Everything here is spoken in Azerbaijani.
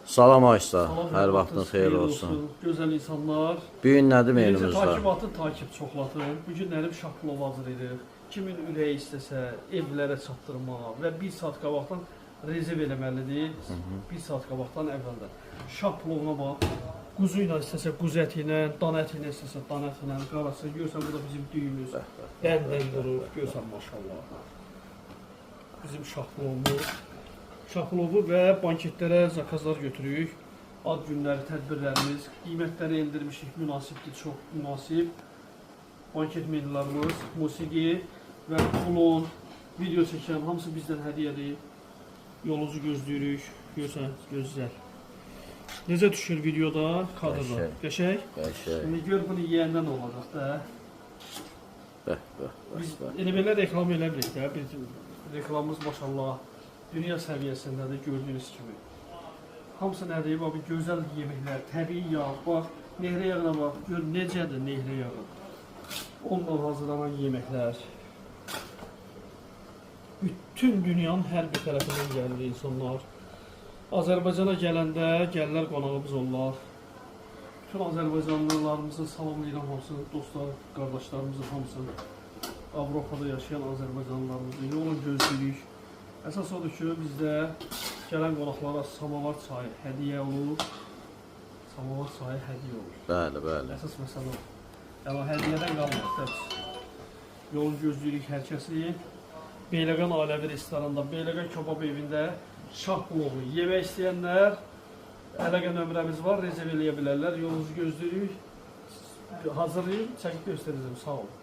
Salam Aysa, Salam, hər vaxtın xeyir olsun. Gözəl insanlar. Bu gün nədir Birinci menümüzdə? takibatın takip çoxlatın. Bu günlərim şah plovu hazırlayırıq. Kimin ürəyi istəsə evlərə çatdırmağa və bir saat qabaqdan rezerv eləməlidir. Bir saat qabaqdan əvvəldən. Şah plovuna bax. Quzu ilə istəsə quzu əti ilə, dana əti ilə istəsə dana əti ilə, qarası. Görsən bu da bizim düyümüz. Dən-dən durur. Görsən maşallah. Bizim şah plovumuz. Şah plovu və banketlərə zakazlar götürürük. Ad günləri, tədbirlərimiz, qiymətləri endirmişik, münasibdir, çox münasib. Banket menülərimiz, musiqi və klon, video çəkən hamısı bizdən hədiyyədir. Yolunuzu gözləyirik. Görsən, gözəl. Necə düşür videoda, kadrda? Qəşəng. Qəşəng. Qəşəng. İndi gör bunu yeyəndə nə olacaq da. Bəh, bəh, bəh, Biz bəh. elə belə reklam eləmirik də. Biz reklamımız maşallah dünya səviyyəsindədir gördüyünüz kimi. Hamısı nədir? Bax, bu gözəl yeməklər, təbii yağ. Bax, nehrə yağına bax, gör necədir nehrə yağı. Ondan hazırlanan yeməklər. Bütün dünyanın hər bir tərəfindən gəlir insanlar. Azərbaycana gələndə gəlirlər qonağımız olurlar. Bütün Azərbaycanlılarımızı salamlayıram hamısını, dostlar, qardaşlarımızın hamısını. Avropada yaşayan Azərbaycanlılarımızı yolun gözləyirik. Əsas odur ki, bizdə gələn qonaqlara samovar çayı hədiyyə olur. Samovar çayı hədiyyə olur. Bəli, bəli. Əsas məsələ o. Yəni o hədiyyədən qalmır da biz. Yolun gözləyirik hər kəsi. Beyləqan ailəvi restoranında, Beyləqan kebab evində şah plovu yemək istəyənlər əlaqə nömrəmiz var, rezerv eləyə bilərlər. Yolunuzu gözləyirik. Hazırlayın, çəkib göstərəcəm. Sağ olun.